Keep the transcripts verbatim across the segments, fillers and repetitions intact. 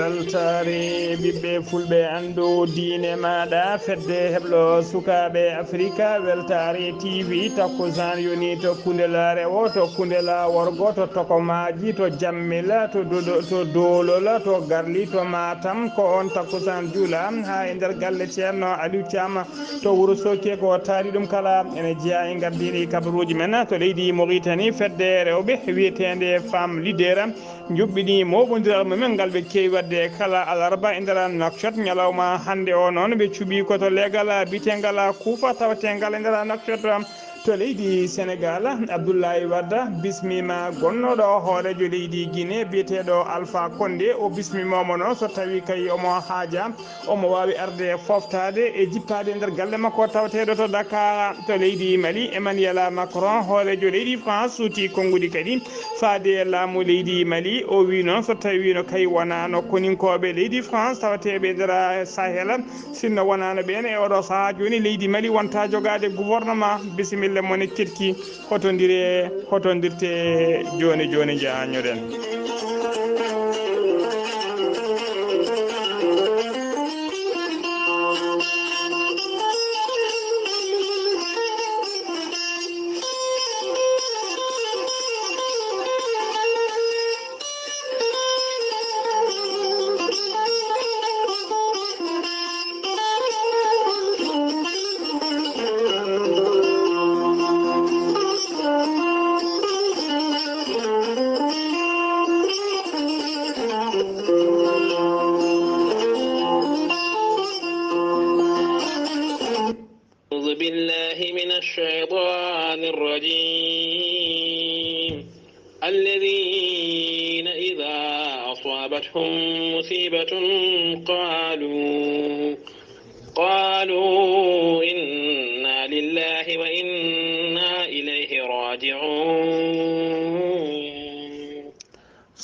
Weltaare ɓiɓɓe fulɓe, anndu diine maaɗa, fedde heblo sukaaɓe Afrika, weltaare T V, takkusaan yoni to Kundela rewo, to Kundela worgo, to Tokomaaji, to Jammila, to Dodo, to Dolola, to Garli, to Matam, ko on takkusaan juula haa e nder galle Ceerno Aliou Thiam to Wuro Sooki, ko taari ɗum kala ene jeyaa e ngardiiɗi kabaruuji men to leydi Mauritanie, fedde rewɓe wiyeteende Femme Leader. Njuɓɓini mooɓondiral mumen ngal ɓe keewi waɗde kala alarba e nder Nouakchott. Ñalawma hannde o noon, ɓe cuɓii ko to leegal biyeteengal Kuufa, taweteengal e nder Nouakchott to leydi Senegaal. Abdoulaye Wade bismiima gonnooɗo hooreejo leydi Guinée biyeteeɗo Alpha Condé. O bismiima mo noon so tawii kay omo haaja, omo waawi arde fooftaade e jippaade e nder galle makko tawateeɗo to Dakar to leydi Mali. Emmanuel Macron, hooreejo leydi France, suuti konnguɗi kadi faade e laamu leydi Mali. O wii noon so tawii no kay wonaano koninkooɓe leydi France tawateeɓe e nder Sahel, sinno wonaano ɓeen e oɗo sahaa jooni, leydi Mali wonta jogaade gouvernement. Bisimilla mon e keɗki. Hotondire, hotondirte jooni jooni, njahañoɗen. أعوذ بالله من الشيطان الرجيم. الذين إذا أصابتهم مصيبة قالوا، قالوا إنا لله وإنا إليه راجعون.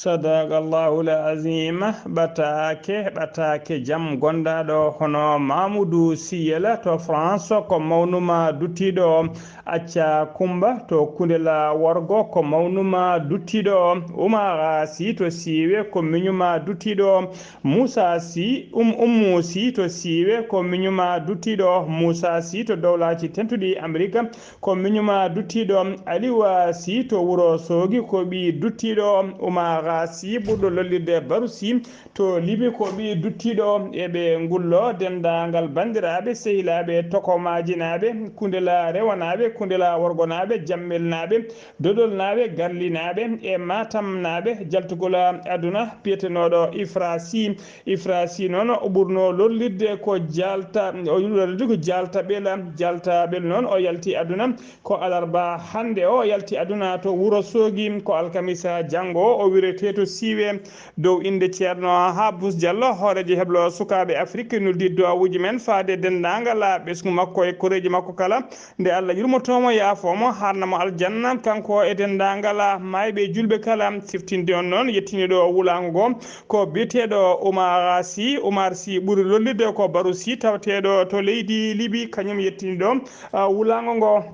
Sadaqallahul azim. Ɓataake, ɓataake jam gondaaɗo hono Mamoudou Siyela to France, ko mawnuma duttiiɗo. Acca Kumba to Kundela worgo, ko mawnuma duttiiɗo. Umara Si to Siiwe, ko miñuma duttiiɗo. Moussa Si, um, Ummu Si to Siiwe, ko miñuma duttiiɗo. Moussa Si to Dowlaaji Tentuɗi Amerika, ko miñuma duttiiɗo. Aliwa Si to Wuro Soogi, ko ɓii duttiiɗo. Umara Si ɓurɗo lollirde Baru Si to Libi, ko ɓii duttiiɗo. Eɓe ngullo denndaangal banndiraaɓe, sehilaaɓe, tokomaajinaaɓe, Kundela rewanaaɓe, Kundela worgonaaɓe, jammelnaaɓe, dodolnaaɓe, garlinaaɓe e matamnaaɓe, jaltugol aduna biyetenooɗo Ifra Si. Ifra Si noon, o ɓurno lollirde ko Jalta, o lollirdii ko Jaltaɓel. Jaltaɓel noon, o yalti aduna ko alarba hannde o, o yalti aduna to Wuro Soogi. Ko alkamisa janngo o, o wirete to Siiwe dow innde Ceerno Habus Diallo, hooreejo heblo sukaaɓe Afrik, nuldi duwawuuji men faade denndaangal ɓesngu makko e koreeji makko kala. Nde Allah yurmotoo mo, yaafoo mo, haarna mo aljanna, kanko e denndaangal maayɓe e juulɓe kala. Siftinde on noon, yettiniiɗo wulaango ngo ko biyeteeɗo Umar Si. Umar Si ɓuri lollirde ko Baru Si, tawateeɗo to leydi Libi, kañum yettiniiɗo, ah, wulaango ngo.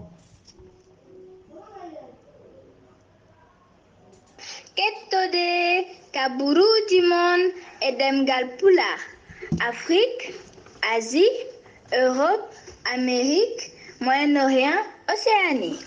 Kettode kaburuuji mon e ɗemngal Pulaar, Afrik, Asie, Europe, Amérique, Moyen-Orient, Océanie.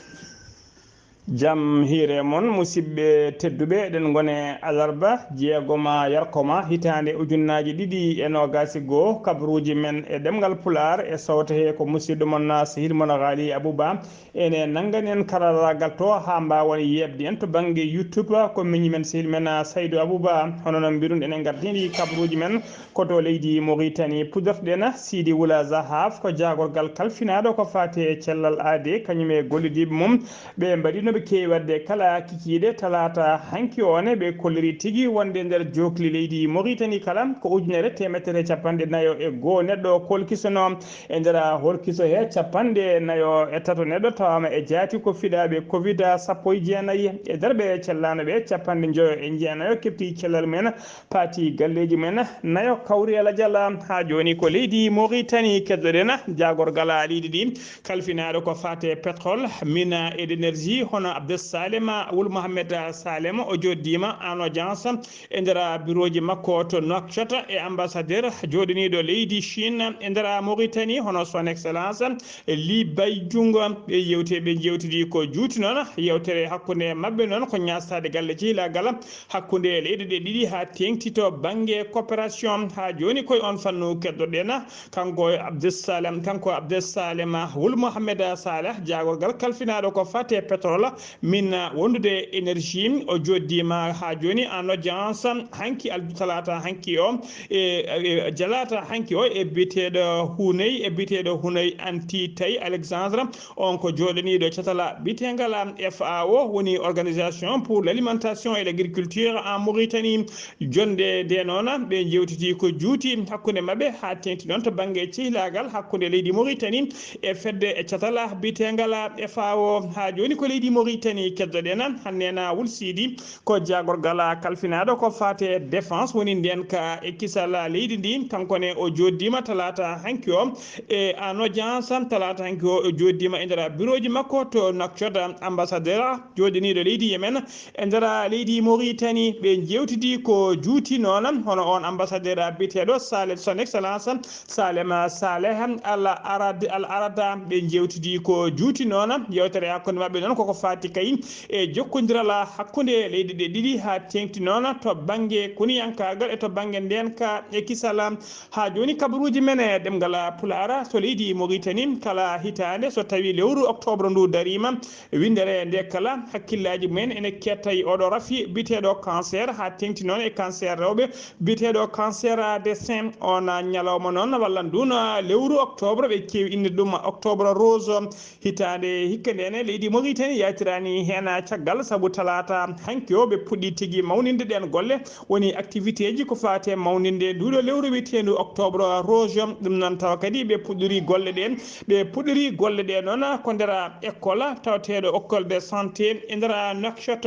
Jam hiire mon, musidɓe tedduɓe, eɗen ngone alarba jeegoma yarkoma hitaande ujunnaaji ɗiɗi e noogaas e goo, kabaruuji men e ɗemngal Pulaar e sowto he ko musidɗo mon, sehil mon Ghali Abouba. Ene nanngani en karallaagal to haa mbaawon yeeɓde en to bannge YouTube. Ko miñi men, sehil men, Saydou Abouba. Hono no mbiɗun, enen ngardini kabaruuji men ko to leydi Mauritanie. Puɗɗorɗen Sidi Wula Zahaf, ko jaagorgal kalfinaaɗo ko faati e cellal aadee, kañum e gollidiiɓe mum. Ɓe mbaɗi no ɓe keewi waɗde kala kikiiɗe talaata hanki o ne, ɓe kolliri tigi wonde nder jookli leydi Mauritanie kala ko ujunere teemedere capanɗe nayo e goo neɗɗo kolkisono. E nder holkiso he capanɗe nayo e tato neɗɗo tawaama e jaati ko fiɗaaɓe covid sappo e jeenayi. E nder ɓe cellaano ɓe, capanɗe njoyo e jeenayo keɓti cellal mumen, paati galleeji mumen, nayo kawri e lajal. Haa jooni ko leydi Mauritanie keddoɗen, jaagorgal leydi ndi kalfinaaɗo ko faate pétrole, mine et d'énergie, hono Abdel Salema Wul Mohamed Salema, o jooɗiima en audience e nder bureauji makko to Nouakchott e ambassadeur jooɗiniiɗo leydi Chine e nder Mauritanie, hono son excellence Li Baydungo. Ɓe yewti, ɓe jewtidi ko juuti noon yewtere hakkunde maɓɓe noon ko ñaastaade galle cehilaagal hakkunde leyɗe ɗe ɗiɗi haa teeŋti to bannge coopération. Haa jooni koye on fannu keddoɗen kanko Abdel Salem, kanko Abdel Salem Wul Mohamed Saleh, jaagorgal kalfinaaɗo ko fate pétrole, min wondude énergie. O jooɗiima haa jooni en audience hanki al-, talaata hanki o, e, e, talaata hanki o e biyeteeɗo Huney, e biyeteeɗo Huney Anti Tay Alexandre, on ko jooɗaniiɗo catala biyeteengal F A O, woni Organisation pour l'Alimentation et l'Agriculture en Mauritanie. Jonde nde noon, ɓe jewtiti ko juuti hakkunde maɓɓe haa teeŋti noon to bannge cehilaagal hakkunde leydi Mauritanie e fedde e catala biyeteengal F A O. Haa jooni ko leydi Mauritanie keddoɗen, hannde na Wul Sidi ko jaagorgal kalfinaaɗo ko fate défense woni ndeen ka e kisal leydi ndi. Kanko ne o jooɗiima talaata hanki o e en audience, talaata hanki o o jooɗiima e nder bureauji makko to Nouakchott, ambassadeur jooɗiniiɗo leydi Yemen e nder leydi Mauritanie. Ɓe jewtidi ko juuti noon, hono on ambassadeur biyeteeɗo Saleh, son excellence Salem Saleh Al Arad, Al Arada. Ɓe jewtidi ko juuti noon yewtere hakkunde maɓɓe noon koko fati kay e jokkondiral hakkunde leyɗe ɗe ɗiɗi haa teeŋti noon to bannge koniyankaagal e to bannge ndeenka e kisal. Haa jooni kabaruuji men e ɗemngal Pulaar to leydi Mauritanie, kala hitaande so tawii lewru octobre ndu dariima, winndere nde kala hakkillaaji mumen ene kettay oɗo rafi biyeteeɗo cancer, haa teeŋti noon e cancer rewɓe biyeteeɗo cancer des seins. On ñalawma noon walla ndun lewru octobre ɓe keewi innde ɗum octobre rose. Hitaande hikka ndene leydi Mauritanie yaltiraani heen caggal, sabu talaata hanki o ɓe puɗɗi tigi mawninde ɗeen golle, woni activité ji ko faati e mawninde nduɗo lewru wiyeteendu octobre rose. Ɗum noon tawa kadi ɓe puɗɗori golle ɗeen, ɓe puɗɗori golle ɗe noon ko nder école tawateeɗo école de santé e nder Nouakchott.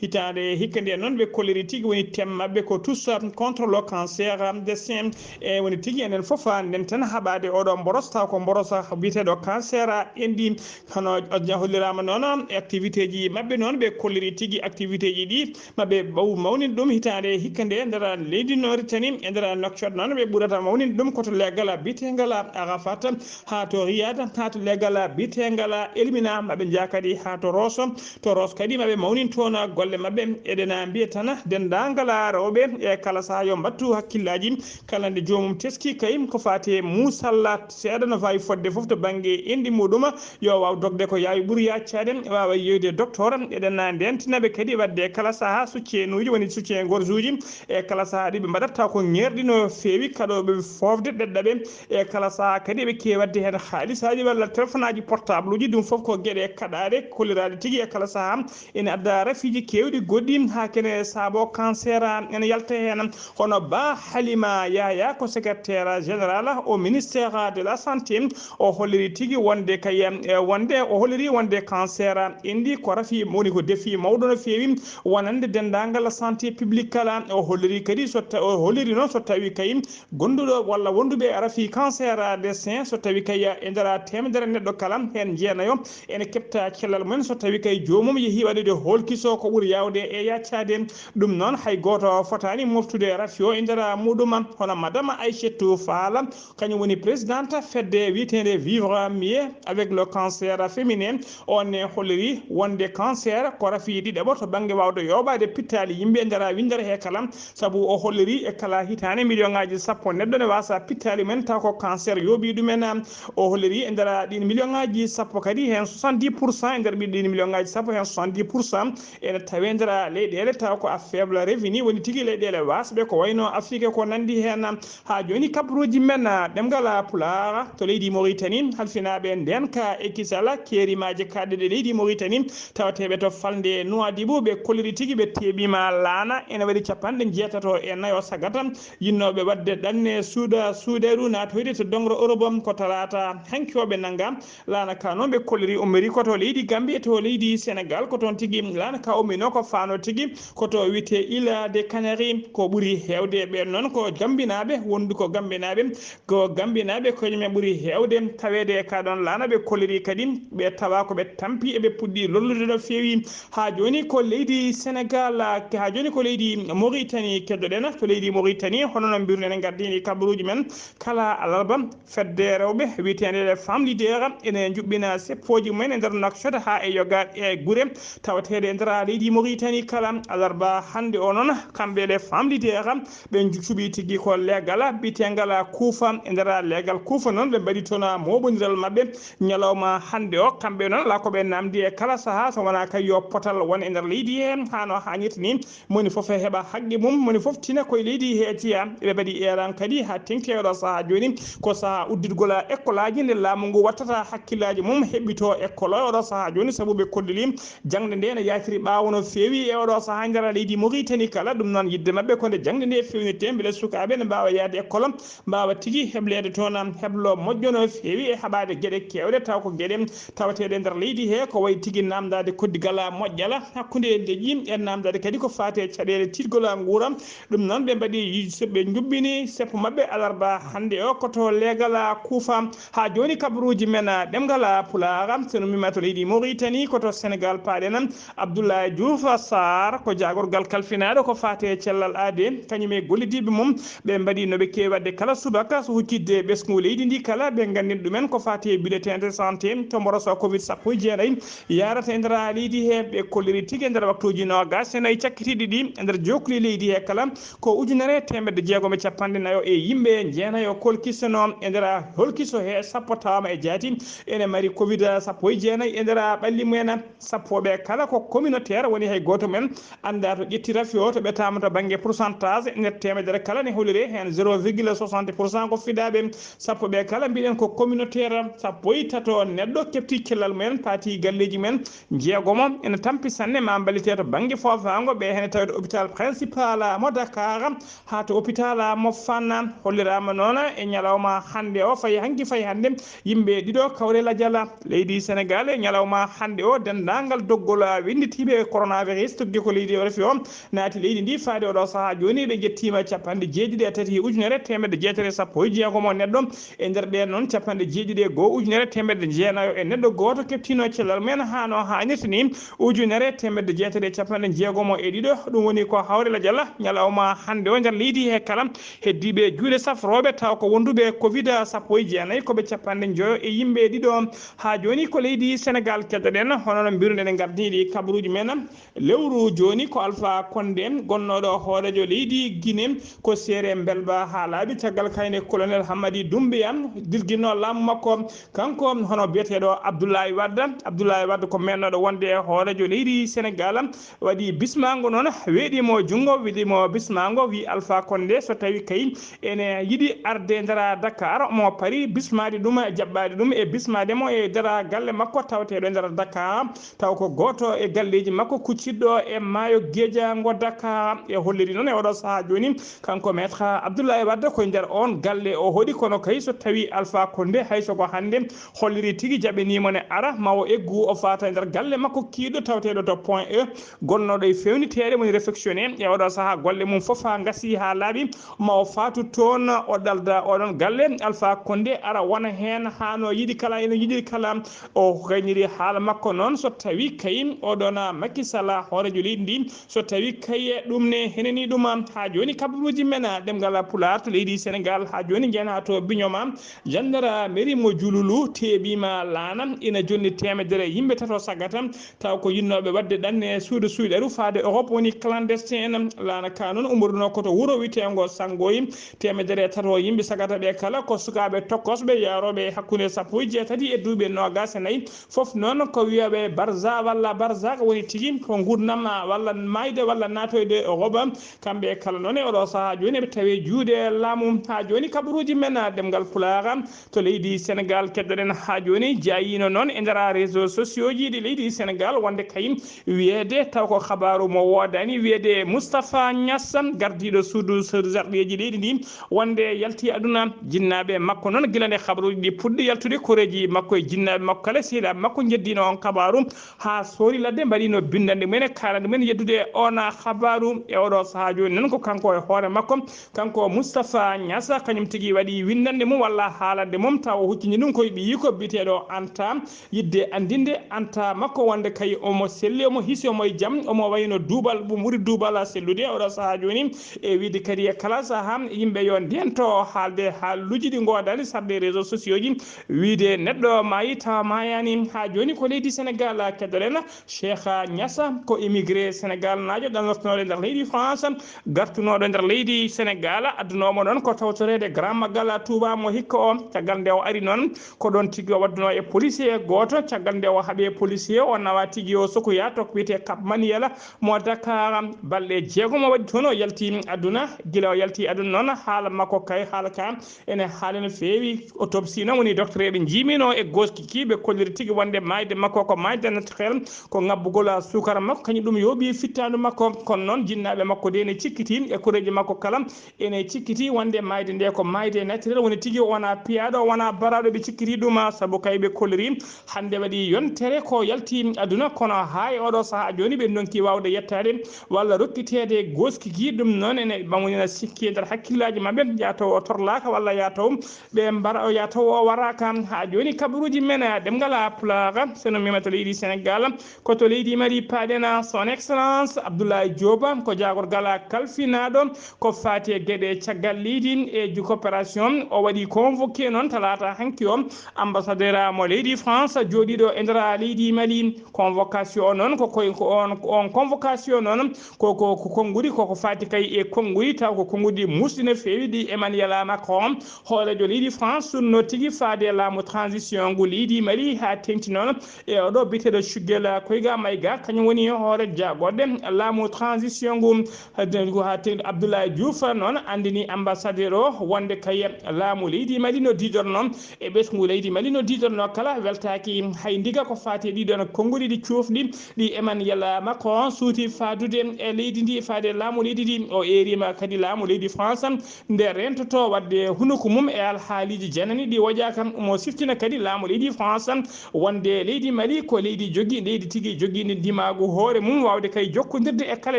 Hitaande hikka nde noon ɓe kolliri tigi woni thème maɓɓe ko tous contre le cancer des seins. E woni tigi enen fof ndenten haɓaade oɗo mboros, taw ko mboros biyeteeɗo cancer enɗi. Hono holliraama noon e activité ji maɓɓe noon ɓe kolliri tigi activité ji ɗi maɓɓe ɓaw mawninde ɗum hitaande hikka nde nder leydi Mauritanie e nder Nouakchott noon ɓe ɓurata mawninde ɗum ko to leggal biyeteengal Arafat haa to Riyad haa to leggal biyeteengal Elmina maɓe njaha kadi haa to Rosso. To Rosso kadi maɓe mawnin toon golle maɓɓe. Eɗen mbiya tan denndaangal rewɓe e kala sahaa yo mbattu hakkillaaji kala nde joomum teski kay ko faati e muusalla seeɗa no faawi fodde fof to bannge enɗi muɗum yo waaw dogde ko yaawi ɓuri yaccaade waawa yeeyde docteur. Eɗen ndentina ɓe kadi waɗde e kala sahaa soutienuuji woni soutien gorsuuji e kala sahaa ɗi ɓe mbaɗata ko ŋeerɗi no feewi kaɗooɓe foofde ɗeɗɗaɓe. E kala sahaa kadi eɓe keewi waɗde heen haalisaaji walla téléphone aji portable uji. Ɗum fof ko geɗe kaɗaaɗe kolliraaɗe tigi e kala sahaa ene adda rafiiji keewɗi goɗɗi haa kene saabo cancer ene yalta heen. Hono Ba Halima Yahya ko secrétaire général au ministère de la santé, o holliri tigi wonde kay e wonde o holliri wonde cancer enɗi ko rafi woni ko defi mawɗo no feewi wonande denndaangal santé publique kala. O holliri kadi so ta-, o holliri noon so tawi kay gonduɗo walla wonduɓe rafi cancer des seins so tawi kay e nder teemedere neɗɗo kala heen jeenayo ene keɓta cellal mumen so tawi kay joomum yehi waɗude hoolkiso ko ɓuri yaawde e yaccaade. Ɗum noon hay gooto fotaani moftude rafi o e nder muɗum. Hono madame Aïchetou Fall, kañum woni présidente fedde wiyeteende Vivre mieux avec le cancer féminin. On ne holliri wonde cancer ko rafi ɗiɗaɓo to bannge waawde yooɓaade pittaali yimɓe e nder winndere he kala, sabu o holliri e kala hitaande million ngaaji sappo neɗɗo ne waasa pittaali men taw ko cancer yooɓi ɗumen. O holliri e nder ɗin million ngaaji sappo kadi heen soixante-dix pour cent e nder ɓiɗɗo ɗin million ngaaji sappo heen soixante-dix pour cent ene tawe nder leyɗeele taw ko a faible revenu woni tigi leyɗeele wasɓe ko wayno Afrique ko nanndi heen. Haa jooni kabaruuji men ɗemngal Pulaar to leydi Mauritanie, halfinaaɓe ndeen ka e kisal keerimaaji kaɗɗe ɗe leydi Mauritanie tawateeɓe to falnde Nouadhibou ɓe kolliri tigi ɓe teeɓiima laana ene waɗi capanɗe jeetato e nayo sagata yinnooɓe waɗde ɗanne suuda suudeeru naatoyde to doŋre Europe. Ko talaata hanki o ɓe nannga laana ka noon ɓe kolliri ummiri ko to leydi Gambie e to leydi Sénégal. Ko toon tigi laana ka umminoo ko faano tigi ko to wiyetee Île des Canaries. Ko ɓuri heewde ɓeen noon ko gambinaaɓe, wondu ko gambinaaɓe, ko gambinaaɓe ko kañum en ɓuri heewde taweede e ka ɗoon laana. Ɓe kolliri kadi ɓe tawa ko ɓe tampi e ɓe puɗɗi Ɗi lollude no feewi. Haa jooni ko leydi Senegal, haa jooni ko leydi Mauritanie keddoɗen. To leydi Mauritanie, hono no mbiruɗen e gardini kabaruuji men, kala alarba, fedde rewɓe wiyeteende les Femmes Leaders ene njuɓɓina seppooji mumen e nder Nouakchott haa e yoga e gure tawateeɗe e nder leydi Mauritanie kala alarba. Hannde o noon, kamɓe les Femmes Leaders, ɓe cuɓi tigi ko leegal biyeteegal Kuufa. E nder leegal Kuufa noon, ɓe mbaɗi toon mooɓondiral maɓɓe ñalawma hannde o. Kamɓe noon, alaa ko ɓe naamndi e kala sahaa, so wonaa kay yo potal won e nder leydi he, haa no haanirta ni. Moni fof e heɓa haqqe mum, moni fof tina koye leydi he, jeya. Ɓe mbaɗi elan kadi haa teŋti e oɗo sahaa jooni. Ko sahaa udditgol ekkolaaji, nde laamu ngu wattata hakkillaaji mum heɓɓito ekkol o e oɗo sahaa jooni, sabu ɓe kollili jaŋde nde ne yaaciri ɓaawo no feewi e oɗo sahaa nder leydi Mauritanie kala. Ɗum noon, yiɗde maɓɓe ko nde jaŋde nde feewnirte, mbele sukaaɓe ne mbaawa yahde ekkol, mbaawa tigi hebleede toon heblo moƴƴo no feewi e haɓaade geɗe keewɗe, taw ko geɗe tawateeɗe nder leydi he, ko wayi tigi naamndaade koddigal moƴƴal hakkunde leƴƴi, e naamndaade kadi ko faati e caɗeele tiiɗgol nguura. Ɗum noon, ɓe mbaɗi, ɓe njuɓɓini seppo maɓɓe alarba hannde o, ko to leegal Kuufa. Haa jooni, kabaruuji men ɗemngal Pulaar, so no mbiimi to leydi Mauritanie, ko to Senegal paaɗen. Abdoulaye Diouf Sarr ko jaagorgal kalfinaaɗo ko faati e cellal aadee, kañum e gollidiiɓe mum, ɓe mbaɗi no ɓe keewi waɗde kala subaka, so huccitde ɓesngu leydi ndi kala, ɓe nganndini ɗumen ko faati e bulletin de santé to mboroso covid sappo e jeenayi yarata e nder leydi he. Ɓe kolliri tigi e nder waktuuji noogaas e nayi cakkitiiɗi ɗi, e nder jookli leydi he kala, ko ujunere teemedde jeegom e capanɗe nayo e yimɓe jeenayo kolkisono e nder holkiso he, sappo tawaama e jaati ene mari covid sappo e jeenayi e nder ɓalli mumen. Sappo ɓe kala ko communautaire, woni hay gooto men anndaa to ƴetti rafi o, to ɓetaama to bannge pourcentage, nder teemedere kala ne holliri heen zéro virgule soixante pour cent ko fiɗaaɓe. Sappo ɓe kala mbiɗen ko communautaire. Sappo e tato neɗɗo keɓti cellal mumen, paati galleeji mumen, jeegomo ene tampi sanne ma mballite to bannge foofaango, ɓe hene tawde hôpital principal mo Dakar haa to hôpital mo Fann. Holliraama noon e ñalawma hannde o, fayi hanki fayi hannde, yimɓe ɗiɗo kawre lajal leydi Senegal. E ñalawma hannde o, denndaangal doggol winnditiiɓe coronavirus tuggi ko leydi o refi o, naati leydi ndi faade oɗo sahaa jooni, ɓe njettiima capanɗe jeeɗiɗi e tati ujunere teemedde jeetati e sappo e jeegom o neɗɗo. E nder ɓeen noon, capanɗe jeeɗiɗi e goo ujunere teemedde jeenayo e neɗɗo gooto keɓtiino cellal mumen haa no haanirta ni, ujunere teemedde jeetati e capanɗe jeegom e ɗiɗo. Ɗum woni ko hawre lajal ñalawma hannde o nder leydi he kala. Heddiiɓe juuɗe safrooɓe taw ko wonduɓe covid sappo e jeenayi, ko ɓe capanɗe njoyo e yimɓe ɗiɗo. Haa jooni ko leydi Senegal keddoɗen, hono no mbiruɗen e ngardiiɗi kabaruuji men. Lewru jooni ko Alpha Condé, gonnooɗo hooreejo leydi Guinée, ko seere mbelba haa laaɓi caggal kayne Colonel Hamadi Doumbouya dirginoo laamu makko. Kanko hono biyeteeɗo Abdoulaye Wade. Abdoulaye Wade ko mennooɗo wonde hooreejo leydi Senegal. Waɗi bismaango noon, weeɗiimo junngo, weeɗiimo bismaango, wi Alpha Condé so tawi kay ene yiɗi arde ndara Dakar, omo pari bismaade ɗum, jaɓɓaade ɗum e bismaade mo e ndara galle makko tawateeɗo e ndara Dakar, taw ko gooto e galleeji makko kucciɗo e maayo geejaango Dakar. E holliri noon e oɗo sahaa jooni, kanko Maître Abdoulaye Wade ko e nder oon galle o hoɗi, kono kay so tawi Alpha Condé hay so ko hannde holliri tigi jaɓaniimo ne ara, ma o eggu o faata e nder galle makko kiiɗo tawateeɗo to Point E, gonnooɗo e feewniteede woni réfectionné. E oɗo sahaa golle mum fof haa ngasi haa laaɓi, ma o faatu toon, o ɗalda oɗon galle. Alpha Condé ara wona heen haa no yiɗi kala, ene yiɗi kala. O gayniri haala makko noon, so tawi kay oɗon Macky Sall hooreejo leydi ndi, so tawi kay ɗum ne henani ɗum. Haa jooni kabaruuji men ɗemngal Pulaar to leydi Senegal, haa jooni njeyanaa to Bignona, gendarmerie mo Jululu teeɓiima laana, ina jonni teemedere yimɓe tato sagata, taw ko yinnooɓe waɗde ɗanne suudu suyɗaru faade Europe, woni clandestin en. Laana ka noon ummorinoo ko to wuro wiyeteengo Sangoyi. Teemedere e tato yimɓe sagata ɓe kala ko sukaaɓe tokkosɓe yaarooɓe e hakkunde sappo e jeetati e duuɓi noogaas e nayi. Fof noon ko wiyooɓe barza walla barzak, woni tigi ko nguurndam walla maayde walla naatoyde Europe. Kamɓe kala noon e oɗo sahaa jooni eɓe tawi juuɗe laamu. Haa jooni kabaruuji men ɗemngal Pulaar to leydi Senegal keddoɗen haa jooni, jaayiino noon e nder réseaux sociaux ji ɗi leydi Senegal wonde kay wiyeede taw ko kabaaru mo woodaani, wiyeede Moustapha Niass, gardiiɗo suudu zarɗeeji leydi ndi, wonde yalti aduna. Jinnaaɓe makko noon, gila nde kabaruuji ɗi puɗɗi yaltude, koreeji makko e jinnaaɓe makko kala, sehilaaɓe makko njeddiino on kabaaru haa soori ladde, mbaɗiino binndanɗe mumen e kaalande mumen yeddude on kabaaru. E oɗo sahaa jooni noon ko kanko e hoore makko, kanko Moustapha Niass, kañum tigi waɗi winndanɗe mum walla haalande mum, taw o huccini ɗum koye ɓiyiiko biyeteeɗo Anta, yiɗde anndinde ta makko wonde kay omo selli, omo hisi, omo e jam, omo wayno duubal, ɓum ɓuri duubal sellude oɗo sahaa jooni. E wiide kadi e kala sahaa yimɓe yo ndento haalde haaluuji ɗi ngoodani sarde réseaux sociaux ji, wiide neɗɗo maayi tawa maayaani. Haa jooni ko leydi Sénégal keddoɗen. Cheikh Niassa ko immigré Sénégal naajo ɗalnortunooɗo e nder leydi France, gartunooɗo e nder leydi Sénégal, addunoomo noon ko tawtoreede Grand Magal Touba mo hikka o. Caggal nde o ari noon, ko ɗoon tigi o waddunoo e policier gooto. Caggal nde o haɓi e policier o, nawa tigi o sokoya to ko wiyetee Cap Manuel mo Dakar. Balɗe jeegom o waɗi toon, o yalti aduna. Gila o yalti aduna noon, haala makko kay, haala ka ene haala no feewi. Autopsie noon woni docteur eɓe njiimino e gooski ki, ɓe kolliri tigi wonde maayde makko ko maayde naturel, ko ŋabbugol suukara makko, kañum ɗum yooɓi fittaandu makko. Kono noon jinnaaɓe makko de ene cikkiti e koreeji makko kala ene cikkiti wonde maayde nde ko maayde naturel woni tigi, o wonaa piyaaɗo, o wonaa baraaɗo, ɓe cikkiti ɗum, sabu kay ɓe kolliri hannde waɗi yontere ko yalti aduna, kono haa e oɗo sahaa jooni ɓe ndonki waawde yettaade walla rokkiteede gooski ki. Ɗum noon ene ɓamwonina sikki e nder hakkillaaji maɓɓe, yaa taw o torlaaka walla yaa taw ɓe mbara, yaa taw o waraaka. Haa jooni kabaruuji men, ɗemngal Pulaar, so no mimata leydi Sénégal, ko to leydi Mali paaɗen. Son Excellence Abdoulaye Diop, ko jaagorgal kalfinaaɗo ko faati e geɗe caggal leydi e ju coopération, o waɗi convoqué noon talaata hanki o ambassadeur mo leydi France jooɗiiɗo e nder leydi Mali. Convocation o noon ko koy, ko on, ko on convocation noon ko, ko, ko konnguɗi, koko faati kay e konnguɗi, taw ko konnguɗi muusɗi no feewi ɗi Emmanuel Macron, hooreejo leydi France, sunno tigi faade laamu transition ngu leydi Mali, haa teŋti noon e oɗo biyeteeɗo Choguel Koiga Maïga, kañum woni hoore jaagorɗe laamu transition ngu. Haa teŋti Abdoulaye Diouf noon anndini ambassadeur o wonde kay laamu leydi Mali no diidorno e ɓesngu leydi Mali no diidorno kala, weltaaki hay ndiga ko faati e ɗiɗon konnguɗi ɗi cuufɗi ɗi Emmanuel Macron suuti faadude e leydi ndi, faade laamu leydi ndi. O eeriima kadi laamu leydi France nde rentotoo waɗde hunuko mum e alhaaliiji janani ɗi woƴaaka. Omo siftina kadi laamu leydi France wonde leydi Mali ko leydi jogi, leydi tigi jogiindi ndimaagu hoore mum, waawde kay jokkondirde e kala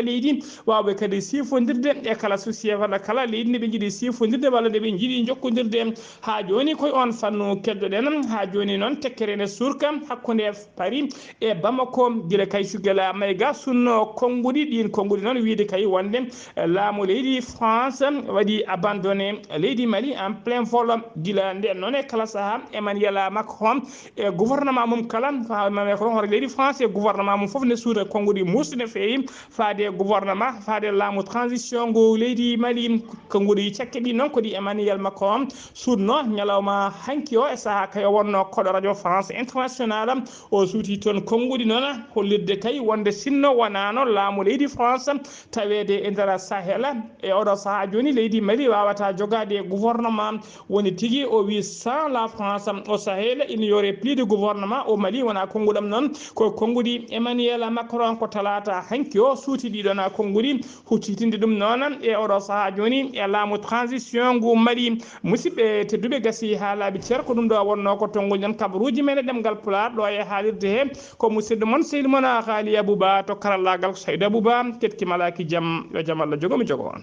leydi, waawɓe kadi sifondirde e kala société walla kala leydi nde ɓe njiɗi sifondirde walla nde ɓe njiɗi jokkondirde. Haa jooni koye on fannu keddoɗen. Haa jooni noon tekkere ene surka hakkunde Paris e Bamako, gila kay Choguel Maïga sunno konnguɗi, ɗiin konnguɗi noon wiyde kay wonde laamu leydi France waɗi abandonné leydi Mali en plein vol. Gila ndeen noon e kala sahaa Emmanuel Macron e gouvernement mum kala, Emmanuel Macron hoore leydi France e gouvernement mum fof ne suuta konnguɗi muusɗi no feewi faade gouvernement, faade laamu transition ngu leydi Mali. Konnguɗi cakke ɗi noon ko ɗi Emmanuel Macron suutno ñalawma hanki o e sahaa kay o wonno koɗo Radio France International. O suuti toon konnguɗi noon hollirde kay wonde sinno wonaano laamu leydi France taweede e nder Sahel e oɗo sahaa jooni leydi Mali waawata jogaade gouvernement woni tigi. O wi sans la France au Sahel il n'y aurait plus de gouvernement au Mali. Wona konnguɗam noon, ko konnguɗi Emmanuel Macron ko talaata hanki o suuti ɗiɗon konnguɗi huccitinde ɗum noon e oɗo sahaa jooni e laamu transition ngu Mali. Musidɓe tedduɓe, gasi haa laaɓi cer, ko ɗum ɗo wonno ko tonngol ñan kabaruuji men e ɗemngal Pulaar ɗo e haalirde he. Ko musidɗo mon sehil mon Haali Abouba to karallaagal ko Saydu Abouba. Keɗki malaaki jam, yo jam Allah jogo mi jogo on.